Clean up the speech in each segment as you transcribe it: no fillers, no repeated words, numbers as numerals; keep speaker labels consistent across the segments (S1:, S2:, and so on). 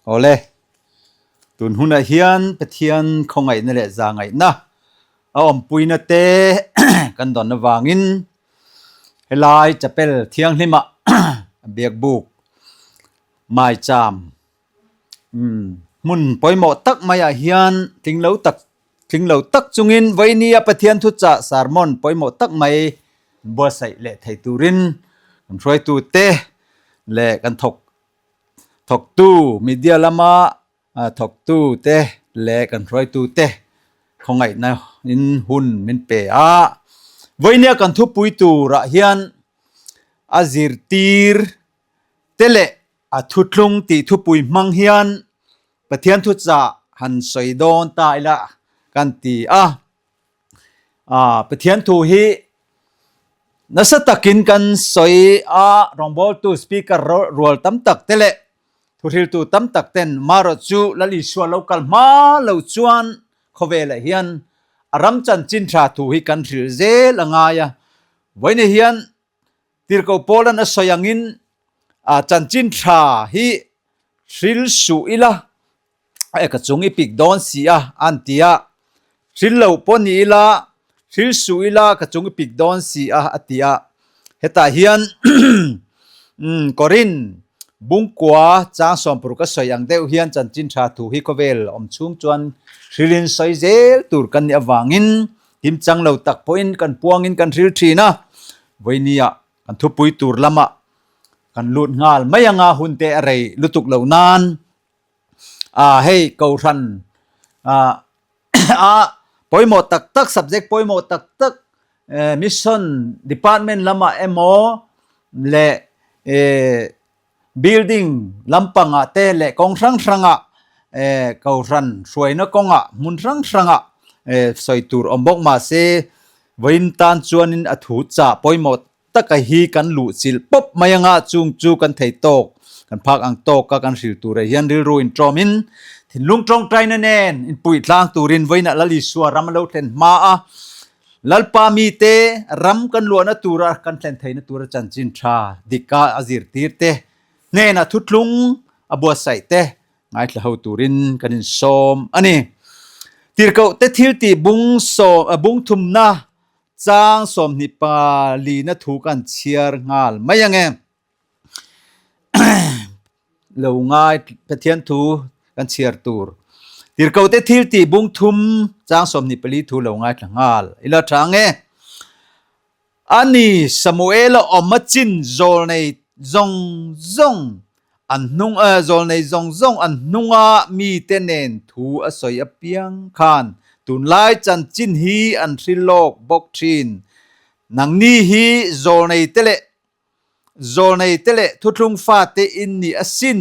S1: Awle, tun hunah hian Pathian khawngaihna leh zahngaihna a awmpuina te kan dawn avangin helai chapel thianghlimah biakbuk maicham hmun pawimawh tak maiah hian tling lo tak tling lo tak chungin vawinia Pathian thuchah sermon pawimawh tak mai buatsaih leh thei turin kan hruaitute leh kan thawk thawktu media lama thawktu te leh kan hruaitu te khawngaihna in hun min pe a vawinia kan thupui turah hian a zirtir te leh A thutlung tih thupui hmang hian Pathian thuchah han sawi dawn ta ila kan ti a. Pathian thu hi nasa takin kan sawi a, rawngbawltu speaker rual tam tak te leh thuhriltu tam tak ten marawh chu Lal Isua lo kal hma lo chuan khawvelah hian a ram chanchin tha thu hi kan hrilh zel a ngai a. Vawiin hian Tirhkoh Paulan a sawi angin chanchin tha hi hril suh ila, ka chung i pik dawn si a, an ti a. Hril lo pawh ni ila, hril suh ila ka chung i pik dawn si a, a ti a. Hetah hian Korin bungkua chang sawmpuruk a sawi ang deuh hian chanchin tha thu hi khawvel awm chhung chuan hrilin sawi zel tur kan nih avangin Kimchang lo tak pawhin kan puangin kan hril thin a, vawinia kan thupui tur lamah kan lut nghal mai anga hun te a rei lutuk lo nan ah hei kohhran ah a pawimawh tak tak subject pawimawh tak tak mission department lamah emaw leh eh Building lampangah te leh kawng hrang hrangah kohhran hruaina kawngah hmun hrang hrangah sawi tur awm bawk mahse vawiin tan chuanin a thu chah pawimawh taka hi kan luh chilh pawp mai anga chung chu kan thei tawk kan phak ang tawka kan hril turah hian rilru intawmin thinlung tawngtaina nen inpuih tlang turin vawiinah Lal Isua ram a lo thlen hma a. Lalpa mite ram kan luahna tura kan thlen theihna tura chanchin tha dika a zirtir te, hnena thuthlung a buatsaih te ngaithla ho turin kan insawm a ni. Tirhkoh te thil tih bung sawm bung thumna chang 20 palina thu kan chhiar nghal mai ang e. Lo ngai Pathian thu kan chhiar tur. Tirhkohte thil tih bung thum chang 24 thu lo ngaithla nghal. Ila tha ang e. Ani Samuela awm a chin zawlnei zawng zawng an hnung zawlnei zawng zawng an hnunga mite nen thu a sawi apiang khan tunlai chanchin hi an hrilh lawk bawk thin. Nangni hi zawlnei te leh Zawlnei te leh thuthlung fate in ni asin.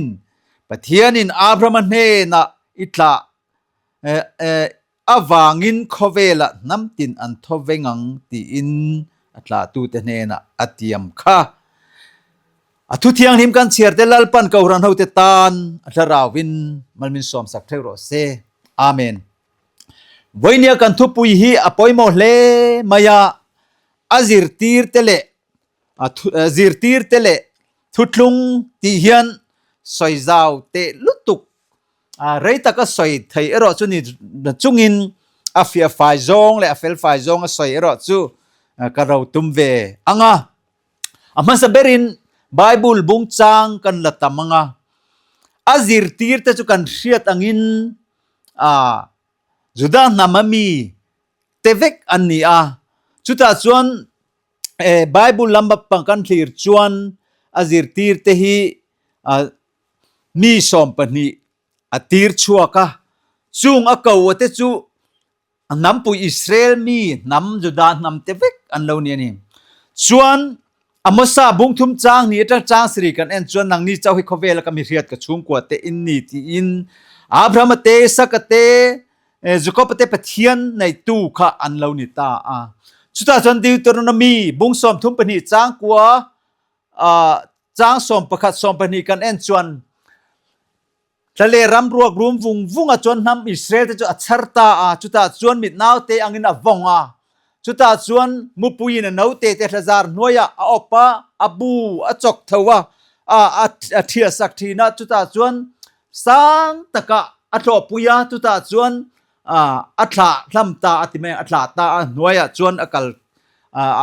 S1: Pathianin Abrahama hnenah i tlah avangin khawvelah hnam tin an thaw veng ang tiin a tlahtute hnenah a tiam kha. A thu thianghlim kan chhiar te Lalpan Kohhran hote tan a thlarauin malmin sawmsak theuh rawh se. Amen. Vawinia kan thupui hi a pawimawh hle mai a, a zirtirte leh A zirtir te leh thuthlung tih hian sawi zau teh lutuk a rei taka sawi thei erawh chu ni chungin a fiah fai zawng leh a fel fai zawng a sawi erawh chu ka ro tum ve ang a. A hmasa berin Bible bung chang kan la tam ang a, a zirtir te chu kan hriat angin a Juda hnam a mi te vek an ni a, chutah chuan Bible lam pang kan thlir chuan a zirtir te hi mi 12 a tir chhuak a, chung a ko a te chu a hnampui Israel mi hnam Juda hnam te vek an lo ni a ni. Chuan Amosa bung thum chang ni atang chang siri kan en chuan nangni chauh hi khawvela ka mi hriat ka chhungkua te in ni tiin Abrahama te Isaka te Jakob te Pathian neitu kha an lo ni ta a. Chutah chuan Deuteronomy bung 32 chang kua chang 11 12 kan en chuan tlale ram ruak rum vung vung a chuan hnam Israel te chu a chhar ta a chutah chuan mit naute angin a vawng a chutah chuan mupuiin a naute te thlazar hnuaiah a awp a a bu a chawk tho a a thiah sak thin a chutah chuan Sang takah a tlawhpui a, chutah chuan a thlah hlam ta a ti mai a, a thlah ta a, hnuaiah chuan a kal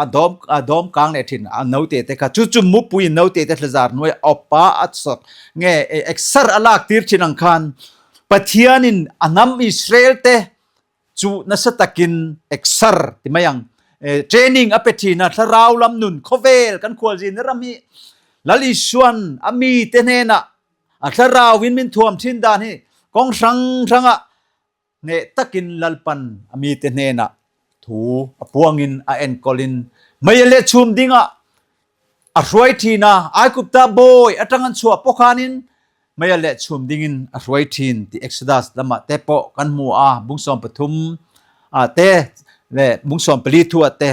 S1: a dawm a dawm kang leh thin a naute te kha. Chu chu mupuiin naute te thlazar hnuaiah a awp a, a chawk nge exer a lak tir thin ang khan Pathianin a hnam Israel te chu nasa takin exer ti mai ang. Training a pe thin a, thlarau lam nun khawvel kan khualzin ram hi Lal Isuan a mite hnenah a thlarau in min thuam thin dan hi kawng hrang hrangah hneh takin Lalpan a mite hnenah thu a puangin a enkawlin mei leh chhum dingah A hruai ṭhin a, Aigupta bawi aṭang an chhuah pawh khanin mei a leh chhum dingin a hruai ṭhin tih Exodus lamah te pawh kan hmu a, bung 13 ah te leh bung 14 thu ah te.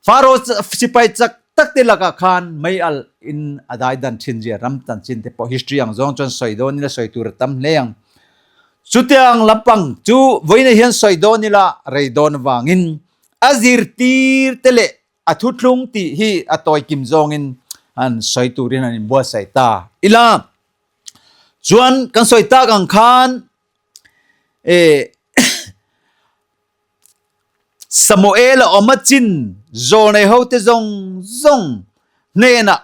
S1: Faro sipai chak tak te lakah khan mei alh in a daidan ṭhin zia ram chanchin te pawh history ang zawng chuan sawi dawn ila sawi tur a tam hle ang. Chutiang lampang chu vawiin ah hian sawi dawn ila rei dawn avangin a zirtir te leh A thuthlung tih hi a tawikim zawngin an sawi turin an inbuatsaih ta ila. Chuan kan sawi tak ang khan eh Samuel a awm a chin zawlnei hote zawng zawng hnenah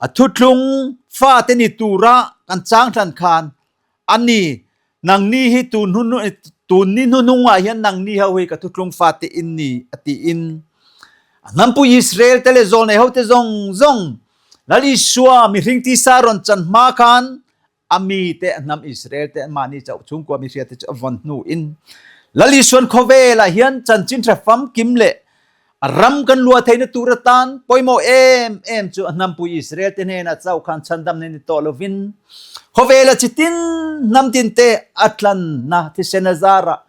S1: A thuthlung fate ni tura kan chang hlan khan a ni, Nangni hi tun tun ni hnuhnungah hian nangni ho hi ka thuthlung fate in ni, a tiin. A hnampui Israel te leh zawlnei hote zawng zawng Lal Isua mihring tisa rawn chan hma khan a mite a hnam Israel te mahni chauh chhungkua mi hriate chu a vawn hnuin Lal Isuan khawvelah hian chanchin hre famkim leh a ram kan luah theihna tur atan pawimawh em em chu a hnampui Israel te hnenah chauh khan chhandamna ni tawh lovin khawvela chitin hnam tinte a tlanna thisen a zarah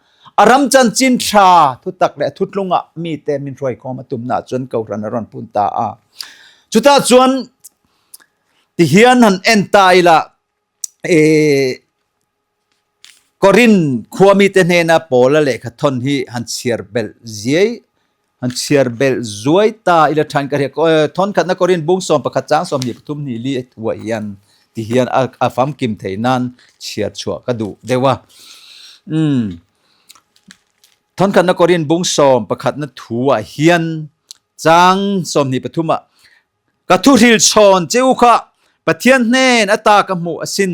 S1: a ram chanchin tha thutak leh thutlungah mite min hruaikhawm a tumna chuan kohhran a rawn pun ta a. Chutah chuan Tihian han en ta ila eh Korin khua mite hnena Paula lehkha thawn hi han chhiar belh ziai han chhiar belh zuai ta ila than ka hria thawn khatna Korin bung 11 chang 23 hnih li thuah hian tihian a famkim theih nan chhiar chhuah ka duh deuh a umm thawn khatna Korin bung 11 na thuah hian chang 23 ah Ka thuhril chhawn che u kha Pathian hnen ata ka hmuh asin.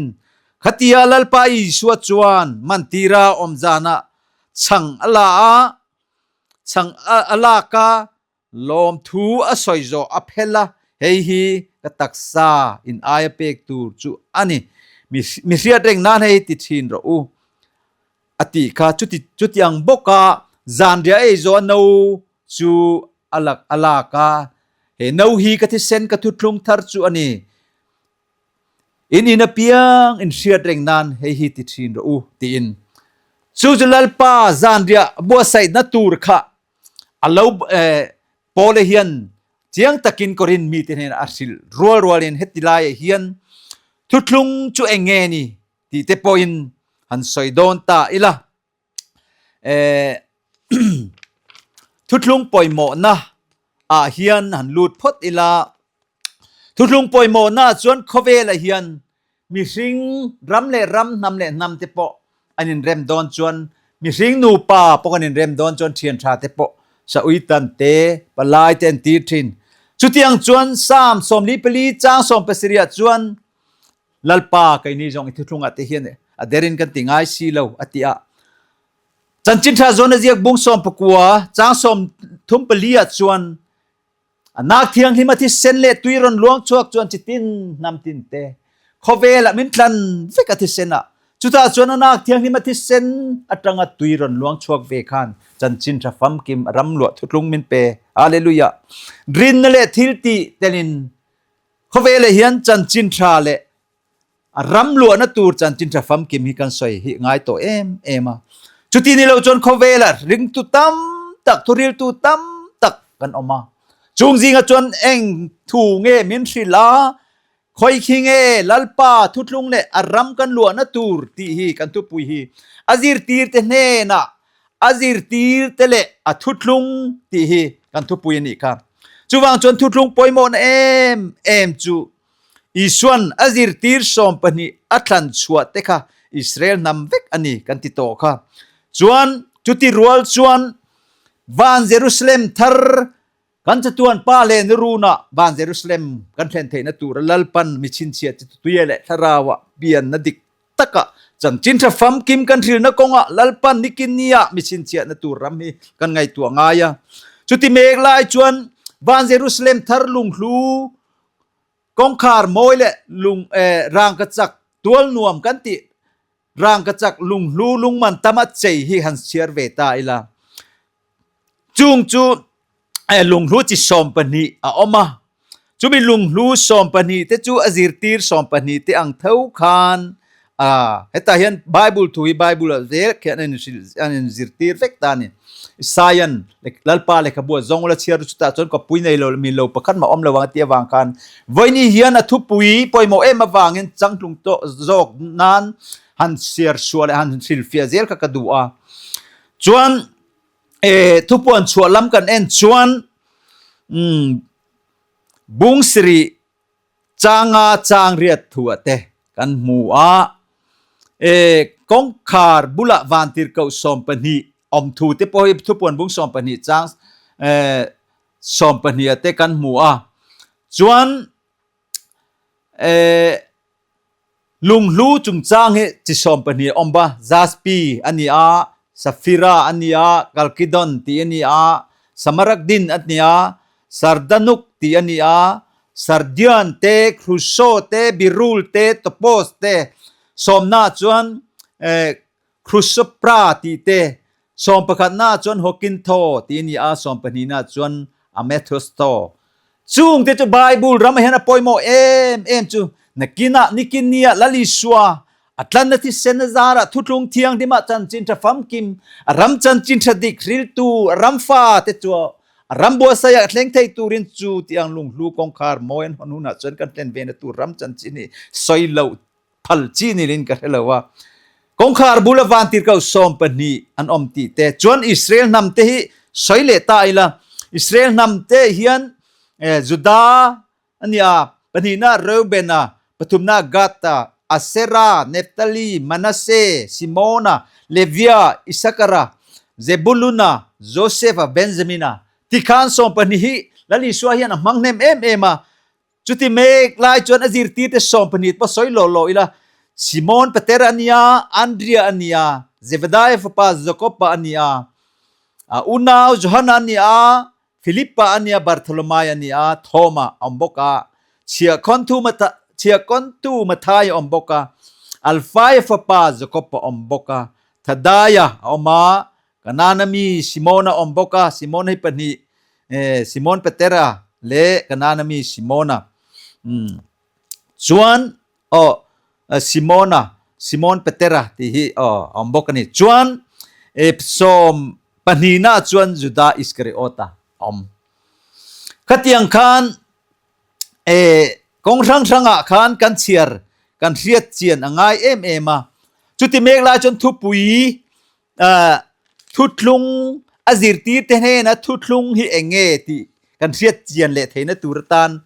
S1: Khatia Lalpa Isua chuan mantira awm zanah chhang a la a, chhang a lak a, lawmthu a sawi zawh a phel a, hei hi ka taksa in aia pek tur chu a ni, mi hriat reng nan hei ti thin rawh u, a tih kha. Chuti chutiang bawka zanriah ei zawh a no chu a lak a lak a, He no hi ka thisen ka thuthlung thar chu a ni. In in apiang in hriat reng nan hei hi ti thin rawh u, tiin. Chu chu Lalpa zanriah buatsaihna tur kha a lo Paula hian chiang takin Korinth mite hnenah a hrilh rual rualin heti laiah hian thuthlung chu eng nge ni tih te pawhin han sawi dawn ta ila. Eh, thuthlung pawimawhna ah hian han lut phawt ila. Thuthlung pawimawhna ah chuan khawvelah hian mihring ram leh ram, hnam leh hnam te pawh an inrem dawn chuan mihring nupa pawh kan inrem dawn chuan thian tha te pawh saui tan te, palai te an tir thin. Chutiang chuan Psalm 44 chang 17 ah chuan Lalpa keini zawng i thuthlungah te hian a derin kan ti ngai si lo a ti a. Chanchin tha zawn a ziak bung 19 chang 34 ah chuan a nak thianghlim a thisen leh tui rawn luang chhuak chuan chitin hnam tin te khawvel ah min tlan vek a thisen ah chutah chuan a nak thianghlim a thisen atanga tui rawn luang chhuak ve khan chanchin tha famkim ram luah thuthlung min pe. Hallelujah. Rinna leh thil tih telin Khawvel ah hian chanchin tha leh a ram luahna tur chanchin tha famkim hi kan sawi hi ngai tawh em em a. Chuti ni lo chuan khawvel ah ringtu tam tak, thuriltu tam tak kan awm a. Chung zingah chuan eng thu nge min hrilh a, khawi khi nge Lalpa thuthlung leh a ram kan luahna tur tih hi kan thupui hi a zirtirte hnenah a zirtirte leh a thuthlung tih hi kan thupui a nih kha. Chuvang chuan thuthlung pawimawhna em em chu Isuan a zirtir 12 a thlan chhuah te kha Israel hnam vek a ni kan ti tawh kha. Chuan chuti rual chuan van Jerusalem thar kan chatuan Pa leh ni runah van Jerusalem kan thlen theihna tura Lalpan mi chhinchhiah chu tuia leh thlarauah pianna dik taka chanchin tha famkim kan hrilna kawngah Lalpan nikin nia mi chhinchhiahna tur ram hi kan ngaihtuah ngai a. Chuti mek lai chuan van Jerusalem thar lunghlu Kawngkhar mawi leh lung rangkachak tual nuam kan tih rangkachak lunghlu lungman tam a chei hi han chhiar ve ta ila. Chung chu lunghlu chi 12 a awm a. Chumi lunghlu 12 te chu a zirtir 12 te ang tho khan hetah hian Bible thu hi Bible ah zel khian an in an in zirtir vek ta a ni. Isaian Lalpa lehkhabu a zawng ula chhiar chu chutah chuan kawppui nei lo min lo pakhat mah awm lo ang a tih avang khan vawiini hian a thupui pawimawh em avangin changtlung tawh zawk nan han chhiar suah leh han hrilhfiah zel kha ka duh a. Chuan thupuan chhuah lam kan en chuan bung sarih Changa chang riat thuah te kan hmu a, e kawngkhar bulah vantirhkoh 12 awm thu te pawh hi thupuan bung 12 chang e 12 ah te kan hmu a, chuan e Lunghlu chungchang hi chi 12 a awm a, Jaspi a ni a, Safira a ni a, Kalkidon tih a ni a, Samarakdin a ni a, Sardanuk tih a ni a, Sardion te, Khruso te, Birul te, Topos te, sawmna chuan Khrusopra tih te, sawmpakhatna chuan Hokintho tih a ni a, sawmpahnihna chuan Amethysto. Chung te chu Bible ramah hian a pawimawh em em chu nakinah nikin nia Lal Isua a tlanna thisen a zarah thuthlung thianghlimah chanchin tha famkim a ram chanchin tha dik hriltu a ram fa te chu a ram buatsaiah thleng thei turin chu tih ang lunghlu kawngkhar mawi an hawn hunah chuan kan thlen vena tur ram chanchin hi sawi loh phal chi nilin ka hre lo a. Kawngkhar bula vantirhkoh 12 an awm tih te chuan Israel hnam te hi sawi leh ta ila. Israel hnam te hian Juda a ni a, pahnihna Reubena, pathumna Gad-a, Asera, Nephtali, Manasseh, Simona, Levia, Isakara, Zebuluna, Joseph-a, Benjamina. Tikhan 12 hi Lal Isua hian a hmang hnem em em a. Chuti mek lai chuan a zirtirte 12 pawh sawi lawh lawh ila, Simon Petera a ni a, Andria a ni a, Zebedaia fapa Jakoba a ni a, a unau Johana a ni a, Filipa a ni a, Bartholomai a ni a, Thoma a awm bawk a, chhiahkhawntu Matthai a awm bawk a, Alfaia fapa Jakoba a awm bawk a, Thadaia a awm a, Kanaan mi Simona awm bawk a, Simona hi pahnih, eh, Simon Petera leh Kanaan mi Simona. Mm. Chuan, oh, Simona, Simon Petera tih hi oh, awm bawk a ni. Chuan, eh, 12na chuan Juda Iskariota awm. Khatiang khan, eh, kawng hrang hrangah khan kan chhiar, kan hriat chian a ngai em em a. Chuti mek lai chuan thupui Thuthlung a zirtirte hnena thuthlung hi eng nge tih kan hriat chian leh theihna tur atan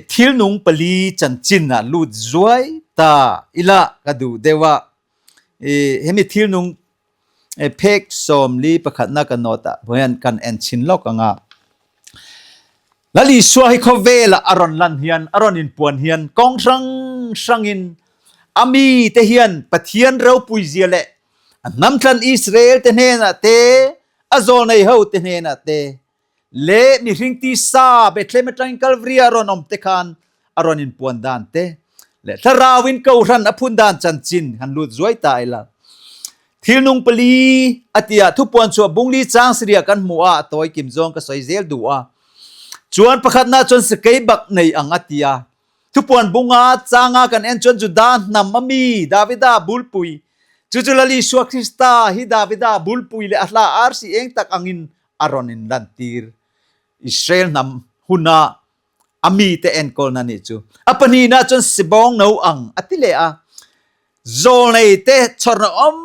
S1: thil nung pali chanchin ah lut zuai ta ila ka duh deuh a. Hemi thil nung phek 41na ka note ah hian kan en chhin lawk ang a. Lal Isua hi khawvelah a rawn lan hian, a rawn inpuan hian kawng hrang hrangin a mite hian Pathian ropuizia leh a hnamthlan Israel te hnenah te, a zawlnei ho te hnenah te leh mihring tisa Bethlehem atangin Calvary a rawn awm te khan a rawn inpuan dan te leh thlarauin kohhran a phun dan chanchin han lut zuai ta ila. Thil nung pali a tia thupuan chhuah bungli chang Syria kan hmu a, a tawi kim zawng ka sawi zel duh a. Chuan pakhatna chuan sakei bak nei ang a tia. Thupuan bunga changa kan en chuan Juda hnam a mi Davida bulpui chu chu Lal Isua Krista hi Davida bulpui leh a hla arsi eng tak angin a rawn in lantir. Israel hnam huna a mite enkawlna nih chu. A pahnihna chuan sibawng no ang a ti leh a. Zawlnei te chhawrna awm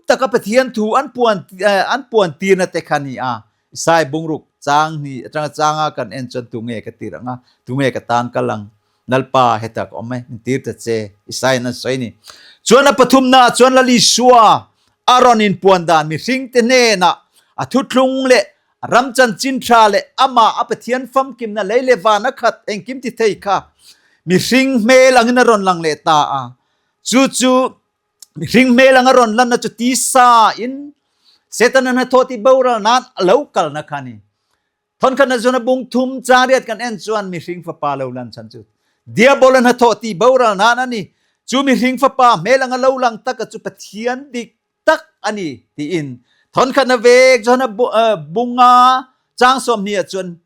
S1: taka Pathian thu an puan an puan tirna te kha ni a. Isai bungruk chang hnih atanga changa kan en chuan tunge ka tir ang a, tunge ka tan kal ang. Lalpa heta ka awm e, min tir ta che, Isaiah an sawi ni. Chuan a pathumna ah chuan Lal Isua a rawn inpuan dan mihringte hnenah a thuthlung leh a ram chanchin tha leh amah a Pathian famkimna lei leh van a khat engkim ti thei kha mihring hmel angin a rawn lang leh ta a. Chu chu mihring hmel anga rawn lanna chu tisa in Setana hnathawh tih boral nan a lo kalna kha a ni. Thawnkhatna chuan a bung thum chariat kan en chuan mihring fapa lo lan chhan chu Diabola hnathawh tih boral nan a ni. Chu mihring fapa hmel anga lo lang taka chu Pathian dik tak a ni tiin thawnkhatna vek chuan a bunga chang 20 ah chuan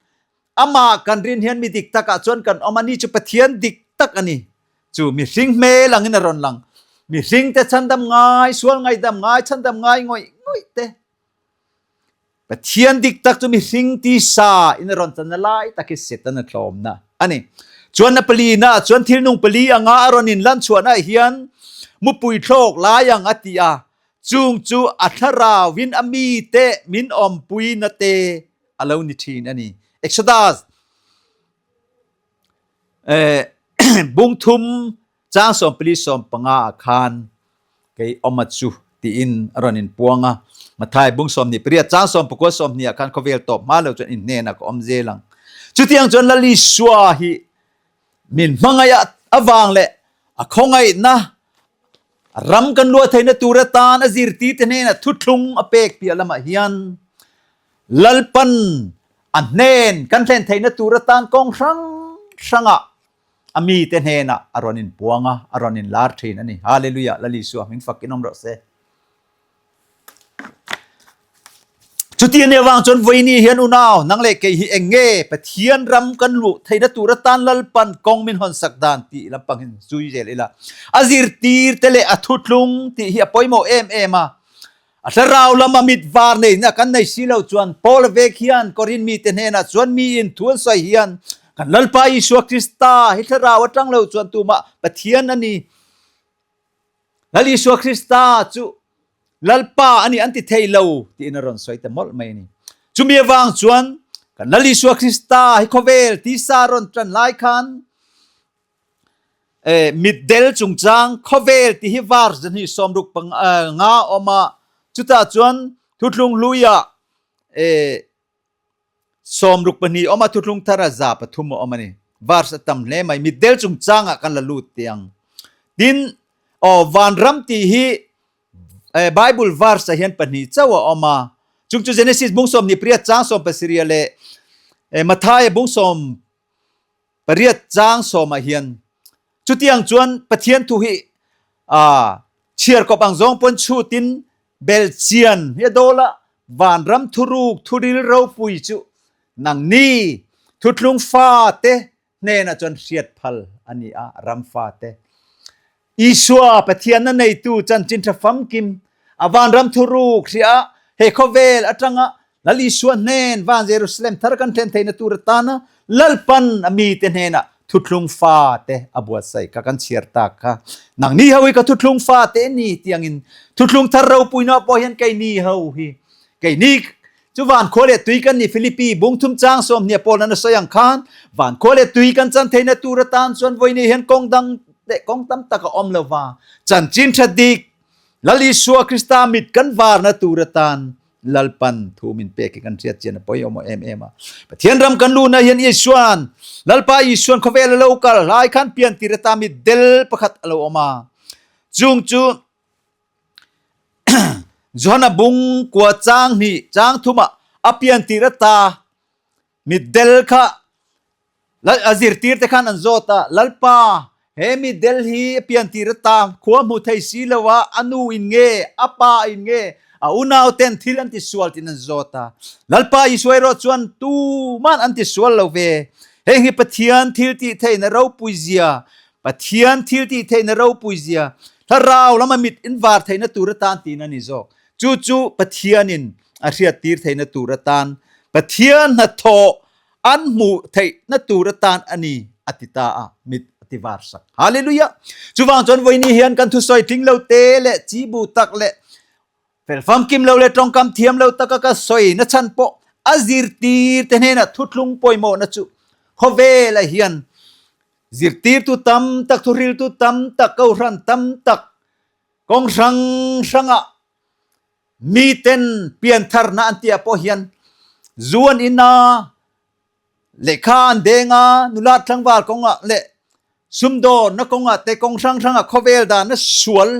S1: amah kan rin hian mi dik takah chuan kan awm a ni chu Pathian dik tak a ni. Chu mihring hmel angin a rawn lang. Mihring te chhandam ngai, sual ngaidam ngai, chhandam ngai ngawih ngawih te Pathian dik tak chu mihring tisa in a rawn chan lai tak hi Satan a tlawmna a ni. Chuan a pali na chuan thil nung pali anga a rawn in lan chhuahna hian mupui thlawk lai ang a ti a, chung chu a thlarau in a mi te min awmpui na te a lo ni thin a ni. Exodus eh, bung thum Chang 14 15 ah khan kei awma chu tiin a rawn inpuang a. Mathai bung 28 chang 19 20 ah khan khawvel tawp hma lo chuan in hnenah ka awm zel ang. Chutiang chuan Lal Isua hi min hmangaih avang leh a khawngaihna ram kan luah theihna tur atan a zirtirte hnenah thuthlung a pek piah lamah hian Lalpan a hnen kan thlen theihna tur atan kawng hrang hrangah A mite hnenah a rawn inpuang a, a rawn inlar thin a ni. Hallelujah! Lal Isua hming fakin awm rawh se. Chuti a nih avang chuan vawiini hian unau, nang leh kei hi eng nge Pathian ram kan luh theihna tur atan Lalpan kawng min hawnsak dan tih lampang hin zui zel ila. A zirtir te leh a thutlung tih hi a pawimawh em em a. A thlarau lama mit var neihna kan nei si lo chuan Paul vek hian Korin mite hnenah chuan miin thu an sawi hian kan Lalpa Isua Krista hi thlarau atang lo chuan tumah Pathian a ni. Lal Isua Krista chu Lalpa a ni an ti thei lo tiin a rawn sawi ta mawlh mai a ni. Chumi avang chuan kan Lal Isua Krista hi khawvel tisa rawn tan lai khan Mitdel chungchang khawvel ti hi verse zahnih sawmruk nga awm a, chutah chuan thuthlung hluiah 62 awm a, thuthlung thar ah 300 a awm a ni. Verse a tam hle mai. Mitdel chungchangah kan la lut teh ang. Tin, aw vanram tih hi Bible verse ah hian pahnih chauh a awm a, chung chu Genesis bung 28 chang 17 leh Mathaia bung sawm Pariat chang sawmah hian chutiang chuan Pathian thu hi chhiar kawp ang zawng pawn chhutin belchian hi a dawl a, vanram thuruk thuril ropui chu nangni thuthlung fate hnenah chuan hriat phal a ni a, ram fate. Isua Pathianna neitu chanchin tha famkim a vanram thuruk hria he khawvel atanga Lal Isua hnen van Jerusalem thar kan thlen theihna tur atana Lalpan a mite hnenah thuthlung fate a buatsaih kha kan chhiar tak kha. Nangni ho hi ka thuthlung fate ni tiangin thuthlung thar ropuina pawh hian keini ho hi keini Chu van khua leh tui kan ni Philippi bung thum chang 20 Paul an a sawi ang khan van khua leh tui kan chan theihna tur atan chuan vawiin hian kawng dang leh kawng tam tak a awm lo va. Chanchin tha dik Lal Isua Krista mit kan varna tur atan Lalpan thu min pek hi kan hriat chian a pawimawh em em a. Pathian ram kan luhna hian Isuan Lalpa Isuan khawvel a lo kal hlai khan pian tir ata mit del pakhat a lo awm a. Chung chu Johana bung kua chang hnih chang thumah a pian tir ata mitdel kha a zirtir te khan an zawt a, Lalpa, he mitdel hi a pian tir ata khua hmu thei si lo a, a nu in nge, a pa in nge, a unau ten thil an ti sual tiin an zawt a. Lalpa Isua erawh chuan tuman an ti sual lo ve. Heng hi Pathian thil tih theihna ropui zia Pathian thil tih theihna ropui zia, thlarau lama mit invar theihna tur atan tiin a ni zawk. Chu chu Pathianin a hriattir theihna tur atan, Pathian hnathawh an hmuh theihna tur atan a ni a ti ta a, mit a ti var sak. Hallelujah! Chuvang chuan vawiini hian kan thusawi tling lo te leh chibu tak leh fel famkim lo leh tawngkam thiam lo taka ka sawi na chhan pawh a zirtir te hnenah thuthlung pawimawhna chu khawvelah hian. Zirtirtu tam tak, thuhriltu tam tak, kohhran tam tak, kawng hrang hrangah miten piantharna an tih ah pawh hian zu an in a, lehkha an deng a, nula tlangval kawngah leh sumdawnna kawngah te kawng hrang hrangah khawvel dana sual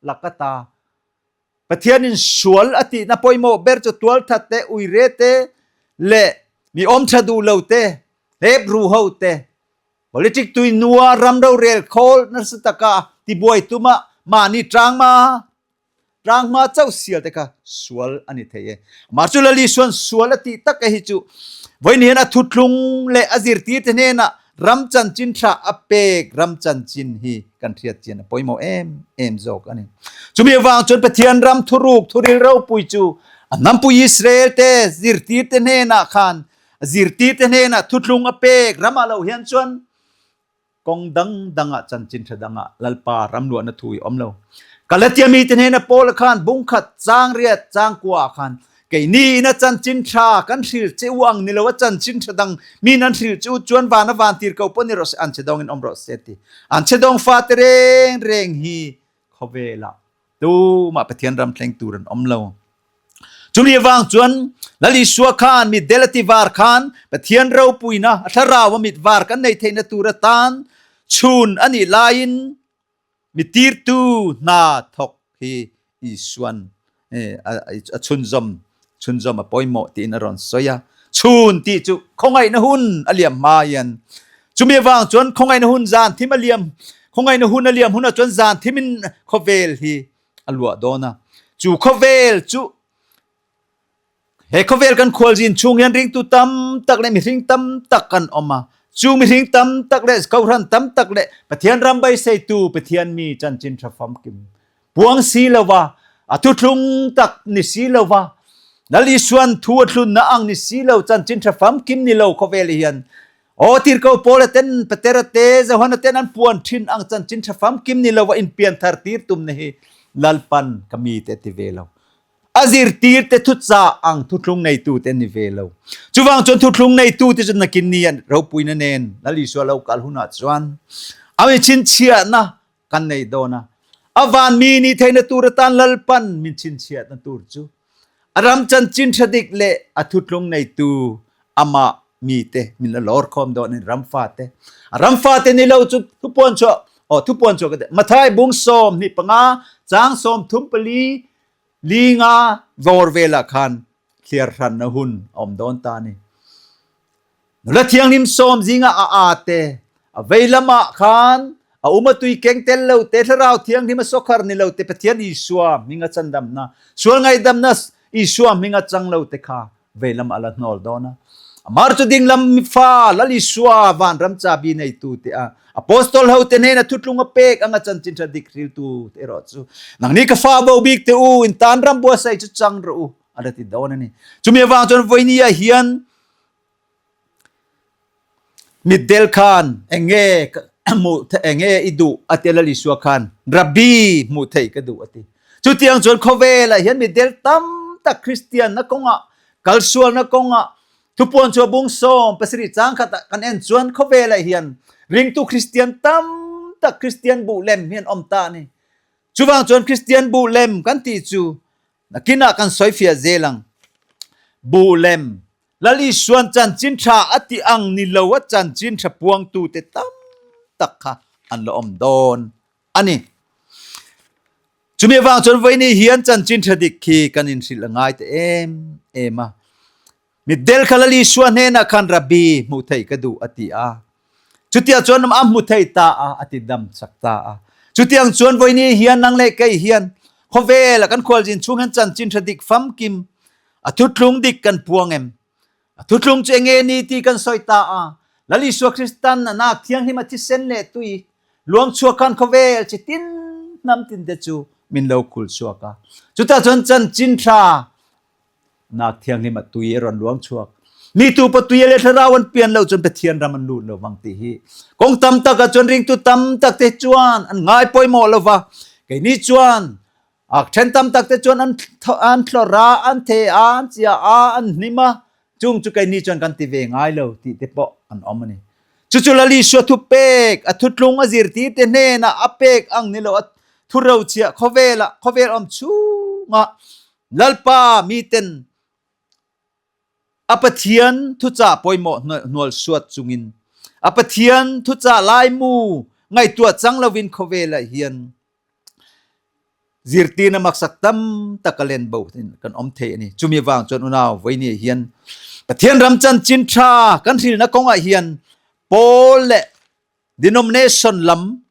S1: lak ata Pathianin sual a tihna pawimawh ber chu tualthat te, uire te leh mi awm tha duh lo te, hlep ru ho te, politic tui nua ram rorel khawl nasa taka tibuai tuma mahni tangma tlanghma chauh sial te kha sual a ni thei e. Amah chu Lali suan sual a tih tak e hi chu vawiin hian a thutlung leh a zirtir te hnenah ram chanchin tha a pek ram chanchin hi kan hriat chian a pawimawh em em zawk a ni. Chumi avang chuan Pathian ram thuruk thuril ropui chu a hnampui Israel te zirtir te hnenah khan zirtir te hnenah thuthlung a pek ramah lo hian chuan Kawng dang dangah chanchin tha dangah Lalpa ramluahna thu i awm lo. Galatia mite hnena Paula khan bung khat chang riat chang kua ah khan keini in a chanchin tha kan hril che u ang nilo a chanchin tha dang min an hril che u chuan van a van tir ko pawh ni rawh se an che dawng in awm rawh se ti. An che dawng fate reng reng hi khawvelah Tumah Pathian ram thleng tur an awm lo. Chumi avang chuan Lal Isua khan mitdel a ti var khan Pathian ropuina a thlarau a mit var kan nei theihna tur atan chhun a nih laiin mi tirtu hna thawk hi Isuan a chhunzawm chhunzawm a pawimawh tiin a rawn sawi a. Chhun tih chu khawngaihna hun a liam hma hian chumi avang chuan khawngaihna hun zan thim a liam khawngaihna hun a liam hunah chuan zan thimin khawvel hi a luah dawn a. Chu khawvel chu he khawvel kan khualzin chhung hian ringtu tam tak leh mihring tam tak kan awm a. Chu mihring tam tak leh kohhran tam tak leh Pathian ram beiseitu Pathian mi chanchin tha famkim Puang si lova, a thuthlung tak ni si lova, Lal Isuan thu a thlunna ang ni si lo, chanchin tha famkim ni lo khawvel hian aw tirhkoh Paula ten Petera te Johana ten an puan thin ang chanchin tha famkim ni lova inpian thar tir tum na hi Lalpan ka mi te ti ve lo. A zirtir te thuchah ang thuthlung neitu te ni ve lo. Chuvang chuan thuthlung neitu te chu nakin ni an ropuina nen Lal Isua lo kal hunah chuan a mi chhinchhiahna kan nei dawn a. A van mi nih theihna tur atan Lalpan min chhinchhiatna tur chu a ram chanchin tha dik leh a thutlung neitu amah mite min la lawr khawm dawn in ram fate. A ram fate ni lo chu thupuan chuah oh thupuan chuah ka ti Mathai bung 25 chang 34 li nga vawr velah khan thliar hranna hun a awm dawn ta ni. Nula thianghlim sawm zingah a aa te, a vei lamah khan a um a tui keng tel lo te, thlarau thianghlim a sawkhar ni lo te, Pathian Isua hminga chandamna, sual ngaihdamna Isua hminga chang lo te kha vei lamah a la hnawl dawn a. Amar chu dinglam fa Lal Isua vanram chabi neitu te a apostol ho te hnena thutlung a pek anga chanchin tha dik hriltu te erawh chu nangni ka fa bo bik te u in tan ram buatsaih chu chang rawh u a la ti dawn a ni. Chumi avang chuan vawiini ah hian Mitdel khan enge hmuh enge i duh a ti a Lal Isua khan Rabbi hmuh theih ka duh a ti. Chutiang chuan khawvelah hian mitdel tam tak Kristianna kawngah kalsualna kawngah thupuan chu a bung 17 chang khatah kan en chuan khawvelah hian ringtu Kristian tam tak Kristian buh lem hi an awm ta a ni. Chuvang chuan Kristian buh lem kan tih chu nakinah kan sawifiah zel ang. Buh lem Lal Isuan chanchin tha a tih ang ni lo a chanchin tha puangtute tam tak kha an la awm dawn a ni. Chumi avang chuan vawiini hian chanchin tha dik khi kan inhrilh a ngai ta em em a. Mitdel kha Lal Isua hnenah khan Rabbi hmuh theih ka duh a ti a. Chutiang chuan a hmu thei ta a, a ti dam chak ta a. Chutiang chuan vawiini hian nang leh kei hian khawvela kan khualzin chhung hian chanchin tha dik famkim A thutlung dik kan puang em? A thutlung chu enge ni ti kan sawi ta a. Lal Isua Kristan a nak thianghlim a thisen leh tui luang chhuak khan khawvel chi tin hnam tin te chu min lo khul chhuak a. Chutah chuan chanchin tha nak thianghlim a tui a rawn luang chhuak. Mi tu pa tui le thlarau an pian lo chuan Pathian ram an lut lo vang ti hi. Kawng tam tak ah chuan ringtu tam tak te chuan an ngai pawimawh lova. Keini chuan A ṭhen tam tak te chuan an an thlawr a, an the a, an chia a, an hnim a, chung chu keini chuan kan ti ve ngai lo tih te pawh an awm a ni. Chu chu Lal Isua thu pek, a thutlung a zirtirte hnenah a pek ang ni lo, a thu rochhiah khawvelah, khawvel awm chhungah Lalpa miten a Pathian thuchah pawimawh hnualsuat chungin a Pathian thuchah laimu ngaihtuah cang loin khawvelah hian Zirtirna maksak tam tak a len bo in kan awm thei a ni. Chumi vang chuan unau vawinia hian Pathian ram chanchin tha kan hrilna kawngah hian pawl leh denomination lam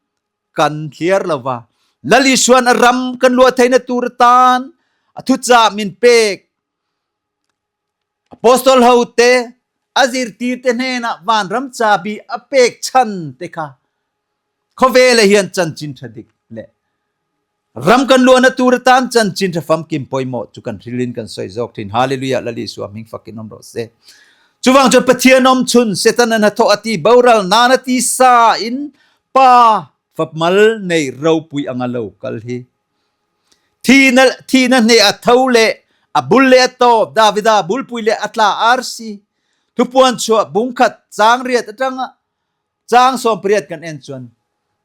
S1: kan thliar lova. Lal Isuan a ram kan luah theihna tur atan a thuchah min pek Apostol ho te a zirtirte hnenah vanram chabi a pek chhan te kha khawvel ah hian chanchin tha dik leh ram kan luahna tur atan chanchin tha famkim pawimawh chu kan hrilin kan sawi zawk thin. Hallelujah Lal Isua hming fakin awm rawh se. Chuvang chuan Pathian awm chhun Satan an hnathawh a ti boral nan a ti sa in pa fapmal nei ropui anga lo kal hi Thihna, thihna hneh a tho le a bul le a tawp Davida bulpui le a tla arsi thupuan chuah bungkhat chang riat atanga chang sawm pariat kan en chuan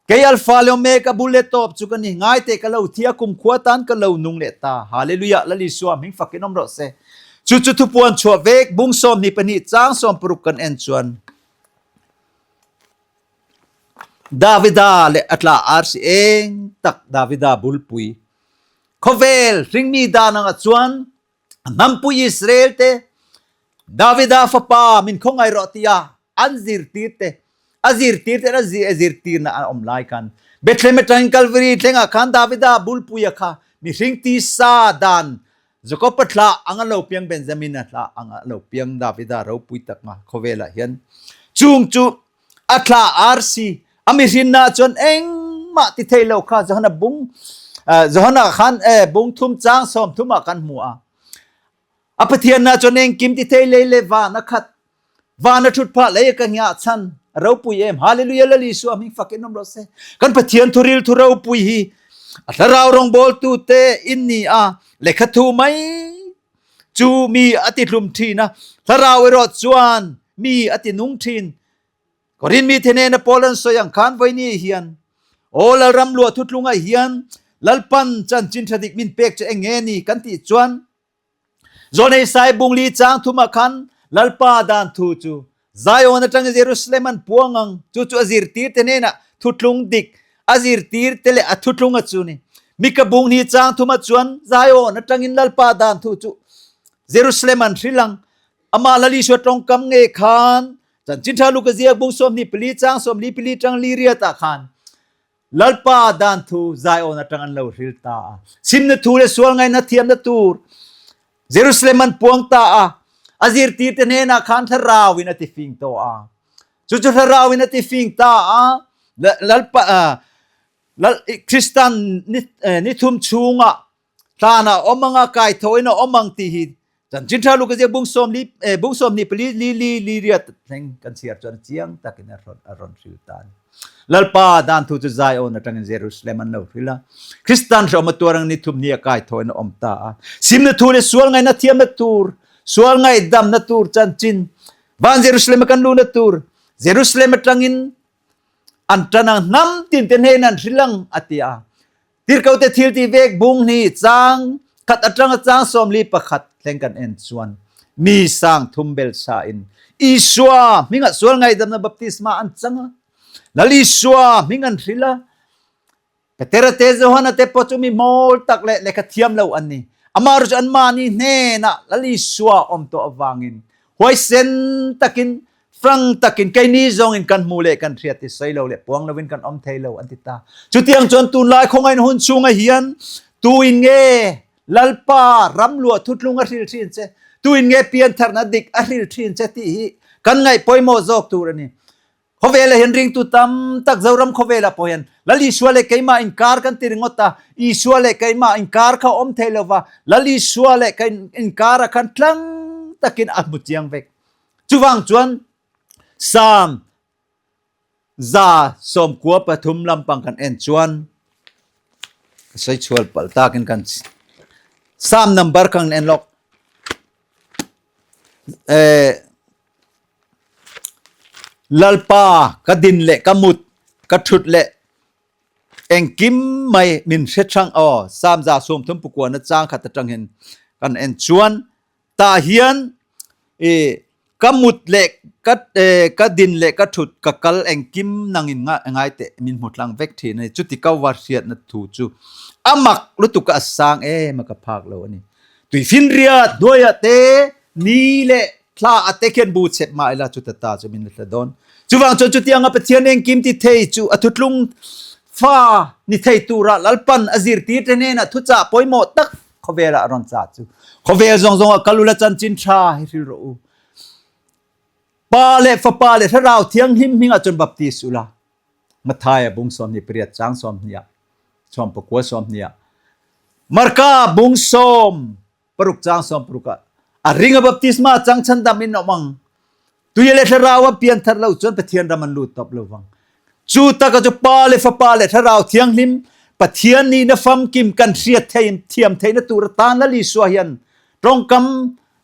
S1: kei alpha le omega bul le tawp chu ka ni ngai te ka lo thi a kum khua tan ka lo nung leh ta hallelujah lal Isua hming fakin awm rawh se chu chu thupuan chuah vek bung sawm ni pahnih chang sawm paruk kan en chuan Davida leh a tla arsi eng tak Davida bulpui. Khawvel hringmi dan angah chuan a hnampui Israel te Davida fapa min khawngaih rawh tiah an zirtir te a zirtir te a zirtirna an awm lai khan Bethlehem atangin Calvary thlengah khan Davida bulpuia kha mihring tisa dan Jakob-a thlah anga lo piang Benjamin-a thlah anga lo piang Davida ropui tak ma khawvelah hian chung chu a thla arsi a mihrinna chuan engmah ti thei lo kha Johana bung Johana khan bung thum chang sawm thum ah kan hmu a a Pathian na chuan engkim ti thei lei le van a khat van a thut phah lei ka ngia chan ropui em hallelujah lal Isua hming fakin awm rawh se kan Pathian thuril thu ropui hi a thlarau rawngbawl tu te in ni a lekha thu mai chu mi a ti hlum thin a thlarau erawh chuan mi a ti nung thin Korin mi te hnena Paul an sawi ang khan vawiini hian aw Lalram luah thutlungah hian Lalpan chanchin tha dik min pek chu eng nge ni kan tih chuan Zawnei sai bungli chang thumah khan Lalpa dan thu chu Zion atang Jerusalem an puang ang chu chu a zirtir te hnenah thutlung dik a zirtir te leh a thutlung a chu ni Mika bung ni chang thumah chuan Zion atangin Lalpa dan thu chu Jerusalem an hril ang amah Lal Isua tawngkam nge khan Chanchin ṭha Luka ziak bung 24 chang 44 ṭang li riat ah khan Lalpa dan thu Zion aṭang an lo hril ta a. Simna thu le sual ngaihna thiamna tur Jerusalem an puang ta a. A zirtirte hnenah khan thlarau in a tifing tawh a. Chu chu thlarau in a tifing ta a. Lalpa Lal Kristan ni, ni thum chhungah Tlan ah awm anga kaitho in a awm ang tih hi chanchin tha Luka ziak bung sawm li bung sawm ni pali li li li riat thleng kan chhiar chuan chiang takin a rawn a rawn hril ta ani. Lalpa dan thu chu Zion atangin Jerusalem an lo hril a. Kristan hreawm a tuar ang ni thum ni a kaitho in a awm ta a. Simna thu leh sual ngaihna thiamna tur, sual ngaihdamna tur chanchin van Jerusalem a kan luhna tur Jerusalem atangin an ṭan ang hnam tin te hnen an hril ang a ti a. Tirhkohte thil ti vek bung hnih chang khat aṭanga chang 41 thleng kan en chuan mi sang thum bel sa in Isua hmingah sual ngaihdamna baptisma an chang a. Lal Isua hming an hril a. Petera te Johana te pawh chu mi hmawl tak leh lehkha thiam lo an ni. Amah erawh chu anmahni hnenah Lal Isua awm tawh avangin huaisen takin Frank takin keini zawngin kan hmu leh kan hriat hi sawi lo leh puang loin kan awm thei lo an ti ta. Chutiang chuan tunlai khawngain hun chhunga hian tuin nge Lalpa ram luah thutlung a hril thin che, tuin nge piantharna dik a hril thin che tih hi kan ngaih pawimawh zawk tur a ni. Khawvela hian ringtu tam tak Zoram khawvelah pawh hian Lal Isua leh keimah inkar kan ti ringawt a, Isua leh keimah inkar kha awm thei lova, Lal Isua leh ka inkar ah khan tlang takin a hmu chiang vek. Chuvang chuan Psalm 113 lampang kan en chuan ka sawi chhual palh takin kan Psalm number kan en lawk. Eh. Lalpa ka din leh ka mut ka thut leh engkim mai min hre thang aw Psalm 130 na chang khat atang hin kan en chuan tah hian i ka mut leh ka ka din leh ka thut ka kal engkim nangin ngai teh min hmu tlang vek thin a ni. Chuti ka va hriatna thu chu a mak lutuk a a sang em a ka phak lo a ni. Tuifinriat hnuaiah te ni leh thla a te khian bu chep mah ila chuta ta chu min la hla dawn. Chuvang chuan chutianga Pathian engkim ti thei chu a thutlung fa ni thei tura Lalpan a zirtir te hnenah thuchah pawimawh tak Khawvelah a rawn chah chu. Khawvel zawng zawngah kal ula chanchin tha hi hril rawh u. Pa leh Fapa leh Thlarau Thianghlim hmingah chuan baptis ula. Matthai-a bung 28 chang 20 sawmpakua 20 Marka bung sawm paruk chang 60 ah a ring a baptisma chang chhandam in awm ang. Tui le Thlarau a pian thar lo chuan Pathian ram an lut tawp lo vang. Chu taka chu Pa le Fapa le Thlarau Thianghlim Pathian nihna famkim kan hriat thei thiam theihna tur atan Lal Isua hian tawngkam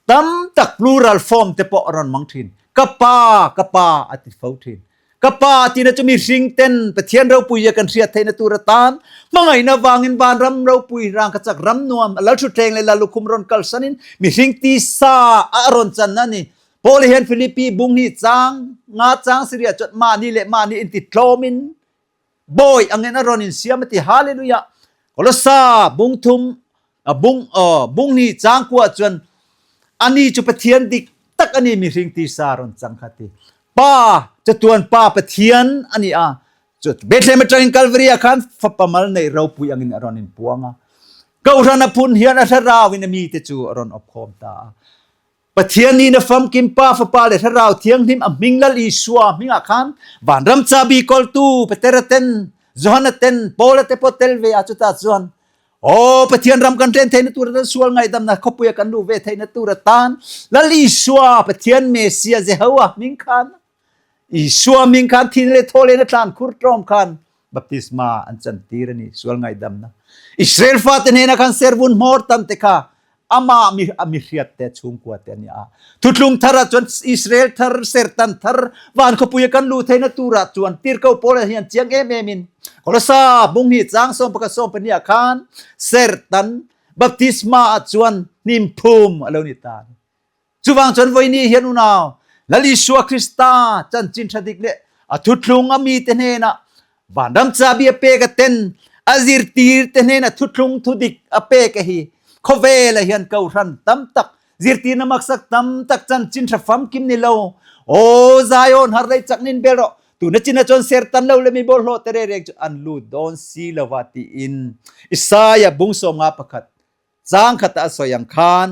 S1: tam tak plural form te pawh a rawn hmang thin. Ka Pa, ka Pa a ti fo thin. Ka Pa tina chu mihring ten Pathian ropui a kan hriat theihna tur atan hmangaihna vangin vanram ropui rangkachak ram nuam a Lalthutthleng leh Lallukhum rawn kalsanin mihring tisa a rawn chan a ni. Paul hian Filipi bung hi chang nga chang Syria chuan mahni leh mahni inti tlawmin bawi angin a rawn insiam a ti. Hallelujah. Kolossa bung thum bung bung ni chang kua chuan ani chu Pathian dik tak ani mihring tisa rawn chang kha ti. Pa chatuan pa Pathian ani a. Chu Bethlehem atangin Calvary ah khan fapa mal nei ropui angin a rawn inpuang a. Kohhran a phun hian a thlarau in a mite chu a rawn awp khawm ta a. Pathian nih na famkim Pa, Fapa le Thlarau Thianghlim a hming Lal Isua hmingah khan vanram chabi kawltu Petera ten, Johana ten, Paula te pawh tel ve a chutah chuan Aw Pathian ram kan ṭen theihna tur atan sual ngaihdamna khawpui a kan luh ve theihna tur atan Lal Isua Pathian Messia Jehovah hming khan Isua hming khan thin le thaw len a tlan khur tlawm khan baptisma an chantir a ni sual ngaihdamna. Israel fate hnenah khan servun hmawr tam te kha ama mi mi hriat te chhungkua te ani a. Thutlung thar ah chuan Israel thar sertan thar van khawpui a kan luh theihna turah chuan tirhkoh Paul hian chiang em em in Kolosa bung hi chang 11 12 ah khan sertan baptisma ah chuan hnimphum a lo ni ta. Chuvang chuan voini hian unau Lal Isua Krista chanchin tha dik leh a thuthlung a mite hnenah vanram chabi a pek a ten a zirtir te hnenah thuthlung thudik a pek a hi khawvel ah hian kohhran tam tak zirtirna maksak tam tak chanchin tha famkim ni lo aw Zion har lei chak nin bel rawh tuna chin ah chuan sertan lo le mi bawlhhlawh te reng reng chu an lut dawn si lova tiin Isaiah bung 51 Chang khata a sawi ang khan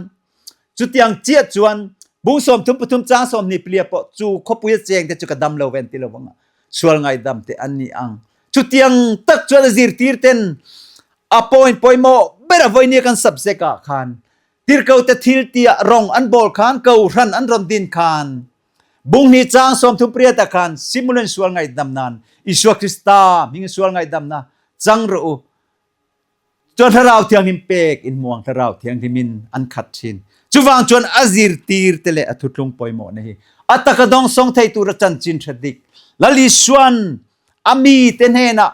S1: chutiang chiah chuan bung 33 chang 24 pawh chu khawpui a cheng te chu ka dam lo ve an ti lo vang a, sual ngaidam te an ni ang. Chutiang tak chuan a zirtir ten a point pawimawh ber a vawinia kan subject ah khan tirhkoh te thil tia rawng an bawl khan kohhran an rawn din khan bung hnih chang 38 ah khan simulan sual ngaihdam nan Isua Krista hming sual ngaihdamna chang rawh u. Chuan Thlarau Thianghlim pek in muang Thlarau Thianghlim in an khat thin. Chuvang chuan a zirtir te leh a thutlung pawimawhna hi a taka dawngsawng thei tura chanchin tha dik Lal Isuan a mi te hnenah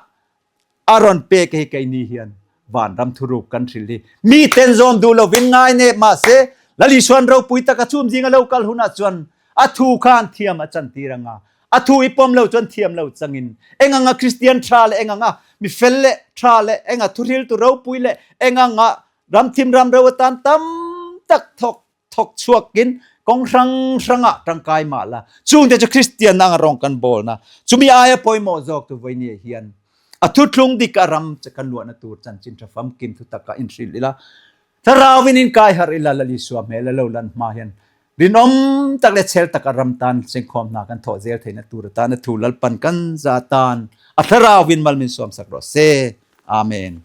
S1: a rawn pek hi keini hian vanram thuruk kan hril hi mi ten zawm duh lovin ngai nep mahse Lal Isuan ropui taka chum zinga lo kal hunah chuan a thu khan thiam a chantir anga a thu i pawm lo chuan thiam lo changin enganga Kristian tha leh enganga mi fel leh tha leh enga thuhriltu ropui leh enganga ramthim ram ro atan tam tak thawk thawk chhuakin kawng hrang hrangah tangkai mah la chungte chu Kristian anga rawng kan bawl na chumi aia pawimawh zawk tu vawinia hian a thuthlung dik a ram che kan luahna tur chanchin tha famkim thu taka inhrilh ila Thlarau in in kai harh ila Lal Isua hmel a lo lan hma hian rinawm tak leh chhel taka ram tan sengkhawm hna kan thawh zel theihna tur atan a thu Lalpan kan za tan a thlarau in mal min sawm sak rawh se. Amen.